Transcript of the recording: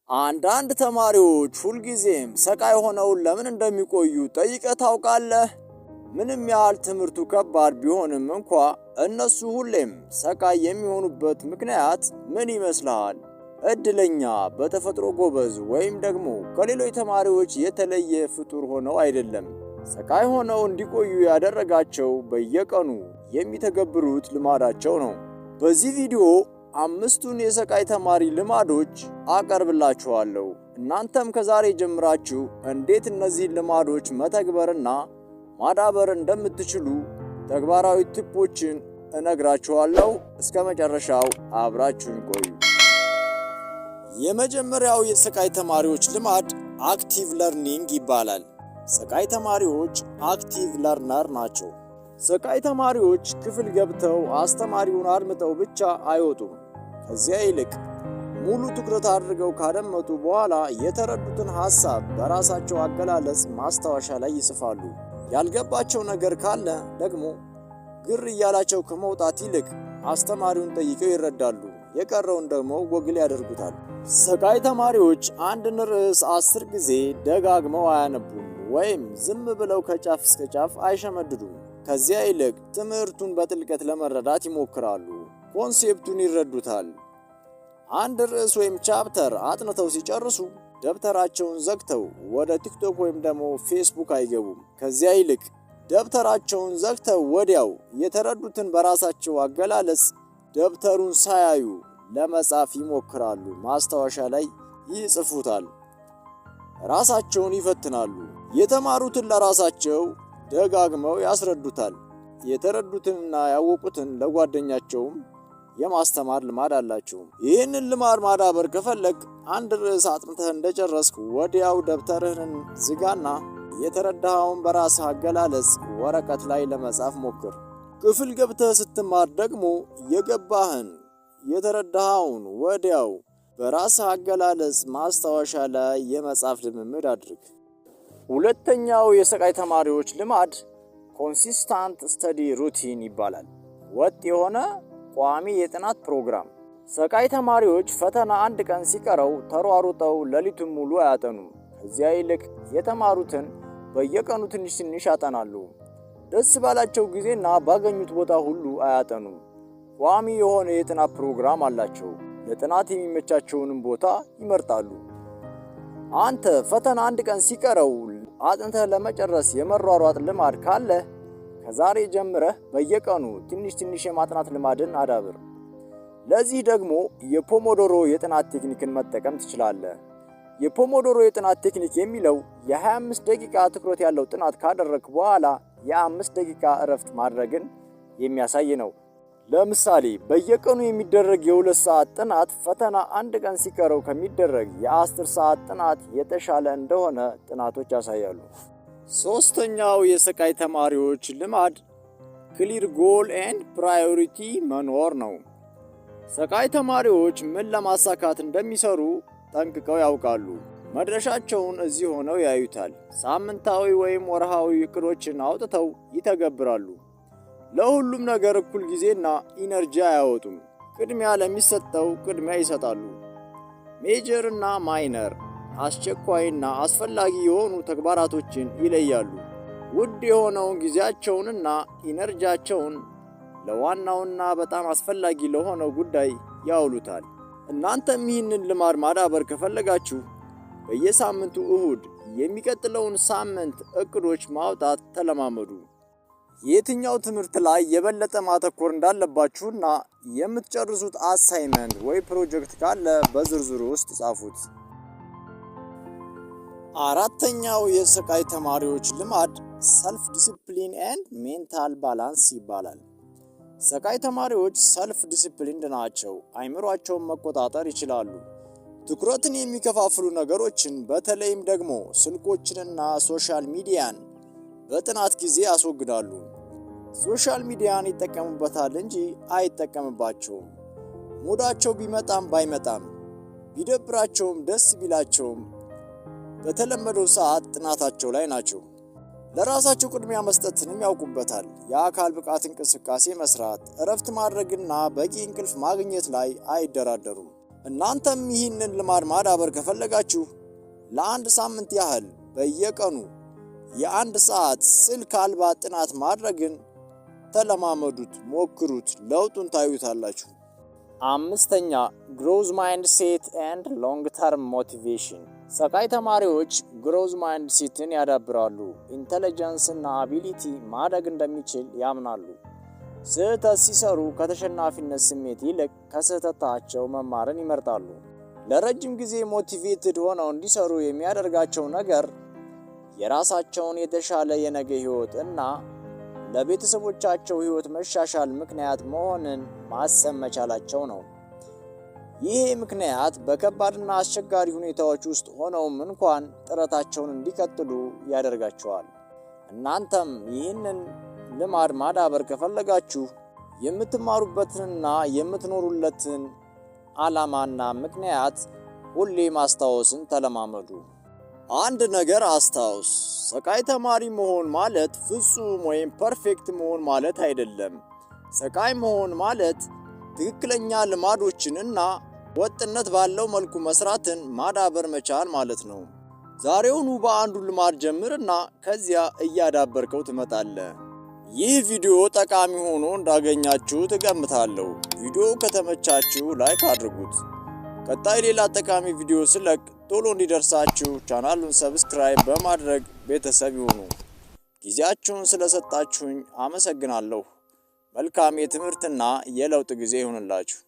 አንዳንድ ተማሪዎች ሁልጊዜም ሰቃይ ሆነው ለምን እንደሚቆዩ ጠይቀህ ታውቃለህ? ምንም ያህል ትምህርቱ ከባድ ቢሆንም እንኳ እነሱ ሁሌም ሰቃይ የሚሆኑበት ምክንያት ምን ይመስልሃል? እድለኛ፣ በተፈጥሮ ጎበዝ ወይም ደግሞ ከሌሎች ተማሪዎች የተለየ ፍጡር ሆነው አይደለም። ሰቃይ ሆነው እንዲቆዩ ያደረጋቸው በየቀኑ የሚተገብሩት ልማዳቸው ነው። በዚህ ቪዲዮ አምስቱን የሰቃይ ተማሪ ልማዶች አቀርብላችኋለሁ። እናንተም ከዛሬ ጀምራችሁ እንዴት እነዚህን ልማዶች መተግበርና ማዳበር እንደምትችሉ ተግባራዊ tip ኦችን እነግራችኋለሁ። እስከ መጨረሻው አብራችሁን ቆዩ። የመጀመሪያው የሰቃይ ተማሪዎች ልማድ active learning ይባላል። ሰቃይ ተማሪዎች active learner ናቸው። ሰቃይ ተማሪዎች ክፍል ገብተው አስተማሪውን አድምጠው ብቻ አይወጡም። ከዚያ ይልቅ ሙሉ ትኩረት አድርገው ካደመጡ በኋላ የተረዱትን ሐሳብ በራሳቸው አገላለጽ ማስታወሻ ላይ ይጽፋሉ። ያልገባቸው ነገር ካለ ደግሞ ግር እያላቸው ከመውጣት ይልቅ አስተማሪውን ጠይቀው ይረዳሉ። የቀረውን ደግሞ ጎግል ያደርጉታል። ሰቃይ ተማሪዎች አንድን ርዕስ 10 ጊዜ ደጋግመው አያነቡም ወይም ዝም ብለው ከጫፍ እስከ ጫፍ አይሸመድዱም። ከዚያ ይልቅ ትምህርቱን በጥልቀት ለመረዳት ይሞክራሉ። Concept ኡን ይረዱታል። አንድ ርዕስ ወይም chapter አጥንተው ሲጨርሱ ደብተራቸውን ዘግተው ወደ ቲክቶክ ወይም ደግሞ ፌስቡክ አይገቡም። ከዚያ ይልቅ ደብተራቸውን ዘግተው ወዲያው የተረዱትን በራሳቸው አገላለጽ ደብተሩን ሳያዩ ለመጻፍ ይሞክራሉ። ማስታወሻ ላይ ይጽፉታል። ራሳቸውን ይፈትናሉ። የተማሩትን ለራሳቸው ደጋግመው ያስረዱታል። የተረዱትንና ያወቁትን ለጓደኛቸውም የማስተማር ልማድ አላቸው። ይህንን ልማድ ማዳበር ከፈለግክ አንድ ርዕስ አጥንተህ እንደጨረስክ ወዲያው ደብተርህን ዝጋና የተረዳኸውን በራስህ አገላለጽ ወረቀት ላይ ለመጻፍ ሞክር። ክፍል ገብተህ ስትማር ደግሞ የገባህን የተረዳኸውን ወዲያው በራስህ አገላለጽ ማስታወሻ ላይ የመጻፍ ልምምድ አድርግ። ሁለተኛው የሰቃይ ተማሪዎች ልማድ consistent study routine ይባላል። ወጥ የሆነ ቋሚ የጥናት ፕሮግራም። ሰቃይ ተማሪዎች ፈተና አንድ ቀን ሲቀረው ተሯሩጠው ሌሊቱን ሙሉ አያጠኑም። ከዚያ ይልቅ የተማሩትን በየቀኑ ትንሽ ትንሽ ያጠናሉ። ደስ ባላቸው ጊዜና ባገኙት ቦታ ሁሉ አያጠኑም። ቋሚ የሆነ የጥናት ፕሮግራም አላቸው። ለጥናት የሚመቻቸውንም ቦታ ይመርጣሉ። አንተ ፈተና አንድ ቀን ሲቀረው አጥንተህ ለመጨረስ የመሯሯጥ ልማድ ካለህ ከዛሬ ጀምረህ በየቀኑ ትንሽ ትንሽ የማጥናት ልማድን አዳብር። ለዚህ ደግሞ የ Pomodoro የጥናት ቴክኒክን መጠቀም ትችላለህ። የ Pomodoro የጥናት ቴክኒክ የሚለው የ25 ደቂቃ ትኩረት ያለው ጥናት ካደረግክ በኋላ የ5 ደቂቃ እረፍት ማድረግን የሚያሳይ ነው። ለምሳሌ በየቀኑ የሚደረግ የ2 ሰዓት ጥናት ፈተና አንድ ቀን ሲቀረው ከሚደረግ የ10 ሰዓት ጥናት የተሻለ እንደሆነ ጥናቶች ያሳያሉ። ሶስተኛው የሰቃይ ተማሪዎች ልማድ clear goal and priority መኖር ነው። ሰቃይ ተማሪዎች ምን ለማሳካት እንደሚሰሩ ጠንቅቀው ያውቃሉ። መድረሻቸውን እዚህ ሆነው ያዩታል። ሳምንታዊ ወይም ወርሃዊ እቅዶችን አውጥተው ይተገብራሉ። ለሁሉም ነገር እኩል ጊዜና energy አያወጡም። ቅድሚያ ለሚሰጠው ቅድሚያ ይሰጣሉ። Major እና minor፣ አስቸኳይና አስፈላጊ የሆኑ ተግባራቶችን ይለያሉ። ውድ የሆነውን ጊዜያቸውንና energy ያቸውን ለዋናውና በጣም አስፈላጊ ለሆነው ጉዳይ ያውሉታል። እናንተም ይህንን ልማድ ማዳበር ከፈለጋችሁ በየሳምንቱ እሁድ የሚቀጥለውን ሳምንት እቅዶች ማውጣት ተለማመዱ። የትኛው ትምህርት ላይ የበለጠ ማተኮር እንዳለባችሁና የምትጨርሱት assignment ወይ ፕሮጀክት ካለ በዝርዝሩ ውስጥ ጻፉት። አራተኛው የሰቃይ ተማሪዎች ልማድ self discipline and mental balance ይባላል። ሰቃይ ተማሪዎች self disciplined ናቸው። አይምሯቸውን መቆጣጠር ይችላሉ። ትኩረትን የሚከፋፍሉ ነገሮችን፣ በተለይም ደግሞ ስልኮችንና social media ን በጥናት ጊዜ ያስወግዳሉ። Social media ን ይጠቀሙበታል እንጂ አይጠቀምባቸውም። Mood ኣቸው ቢመጣም ባይመጣም፣ ቢደብራቸውም ደስ ቢላቸውም በተለመደው ሰዓት ጥናታቸው ላይ ናቸው። ለራሳቸው ቅድሚያ መስጠትንም ያውቁበታል። የአካል ብቃት እንቅስቃሴ መስራት፣ እረፍት ማድረግና በቂ እንቅልፍ ማግኘት ላይ አይደራደሩም። እናንተም ይህንን ልማድ ማዳበር ከፈለጋችሁ ለአንድ ሳምንት ያህል በየቀኑ የ1 ሰዓት ስልክ አልባ ጥናት ማድረግን ተለማመዱት፣ ሞክሩት፣ ለውጡን ታዩታላችሁ። አምስተኛ፣ growth mindset and long term motivation። ሰቃይ ተማሪዎች growth mindset ን ያዳብራሉ። Intelligence እና ability ማደግ እንደሚችል ያምናሉ። ስህተት ሲሰሩ ከተሸናፊነት ስሜት ይልቅ ከስህተታቸው መማርን ይመርጣሉ። ለረጅም ጊዜ motivated ሆነው እንዲሰሩ የሚያደርጋቸው ነገር የራሳቸውን የተሻለ የነገ ህይወት እና ለቤተሰቦቻቸው ህይወት መሻሻል ምክንያት መሆንን ማሰብ መቻላቸው ነው። ይህ ምክንያት በከባድና አስቸጋሪ ሁኔታዎች ውስጥ ሆነውም እንኳን ጥረታቸውን እንዲቀጥሉ ያደርጋቸዋል። እናንተም ይህንን ልማድ ማዳበር ከፈለጋችሁ የምትማሩበትንና የምትኖሩለትን ዓላማና ምክንያት ሁሌ ማስታወስን ተለማመዱ። አንድ ነገር አስታውስ፣ ሰቃይ ተማሪ መሆን ማለት ፍጹም ወይም perfect መሆን ማለት አይደለም። ሰቃይ መሆን ማለት ትክክለኛ ልማዶችንና ወጥነት ባለው መልኩ መስራትን ማዳበር መቻል ማለት ነው። ዛሬውኑ በአንዱ ልማድ ጀምርና ከዚያ እያዳበርከው ትመጣለህ። ይህ ቪዲዮ ጠቃሚ ሆኖ እንዳገኛችሁት እገምታለሁ። ቪዲዮ ከተመቻችሁ like አድርጉት። ቀጣይ ሌላ ጠቃሚ ቪዲዮ ስለቅ ቶሎ እንዲደርሳችሁ ቻናሉን subscribe በማድረግ ቤተሰብ ይሁኑ። ጊዜያችሁን ስለሰጣችሁኝ አመሰግናለሁ። መልካም የትምህርትና የለውጥ ጊዜ ይሁንላችሁ።